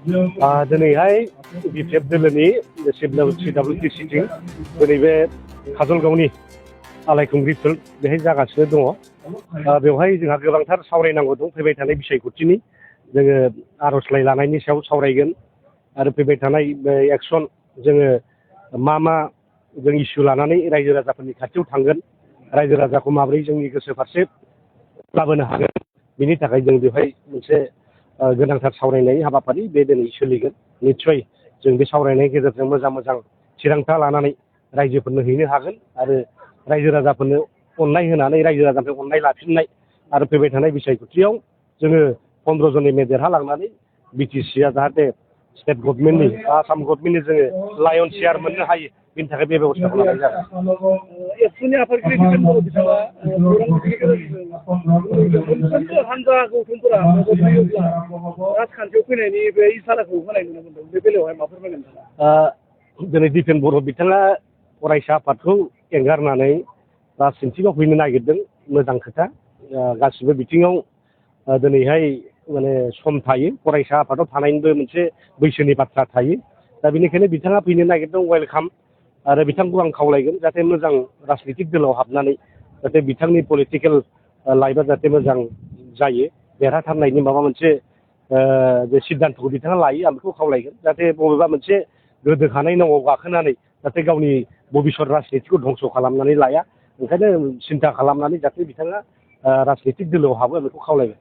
दिनैहाय बिपिएफ दोलोनि सिडब्लिउटि सिटिं दिनै बे काजलगावनि आलायखुंग्रि फिल्ड बेहाय जागासिनो दङ। बेवहाय जोंहा गोबांथार सावरायनांगौ दं। फैबाय थानाय बिसायख'थिनि जोङो आर'जलाइ लानायनि सायाव सावरायगोन आरो फैबाय थानाय एक्सन जोङो मा जों इस्यु लानानै रायजो राजाफोरनि खाथियाव थांगोन, रायजो राजाखौ माबोरै जोंनि गोसो फारसे लाबोनो हागोन, बिनि थाखाय जों बेवहाय मोनसे गोनांथार सावरायनाय हाबाफारि बे दिनै सोलिगोन। निस्सय जों बे सावरायनायनि गेजेरजों मोजां थिरांथा लानानै रायजोफोरनो हैनो हागोन आरो रायजो राजाफोरनो अननाय होनानै रायजो राजानिफ्राय अननाय लाफिननाय आरो फैबाय थानाय बिसायख'थियाव जोङो 15 जन एमए देरहालांनानै बिटिसिआ जाहाथे स्टेट गभर्नमेन्टनि आसाम गभर्नमेन्टनि जोङो लायन शेयार मोननो हायो, बिनि थाखाय बे बेबस्थाखौ लानाय जागोन। एबसुनि आफादगिरि दिपेन बर' बिथाङा मोनफ्रोमबो हानजा गौथुमफोरा मदद होयोब्ला राजखान्थियाव फैनायनि बे इसाराखौ होनाय नुनो मोनदों। बे बेलायावहाय मा फोरमायगोन नोंथाङा? दिनै दिपेन बर' बिथाङा फरायसा आफादखौ एंगारनानै राजखान्थियाव फैनो नागिरदों, मोजां खोथा। गासिबो बिथिङाव दिनैहाय माने सम थायो, फरायसा आफादाव थानायनिबो मोनसे बैसोनि बाथ्रा थायो। दा बेनिखायनो बिथाङा फैनो नागिरदों, वेलकाम। आरो बिथांखौ आं खावलायगोन जाहाथे मोजां राजनितिक दोलोआव हाबनानै जाहाथे बिथांनि पलिटिकेल लाइफआ जाहाथे मोजां जायो, देरहाथारनायनि माबा मोनसे जे सिद्धान्तखौ बिथाङा लायो, आं बेखौ खावलायगोन। जाहाथे बबेबा मोनसे गोदोखानाय नावआव गाखोनानै जाहाथे गावनि भबिष्यत राजनितिखौ धंस' खालामनानै लाया, ओंखायनो सिन्था खालामनानै जाहाथे बिथाङा राजनितिक दोलोआव हाबो, बेखौ खावलायगोन।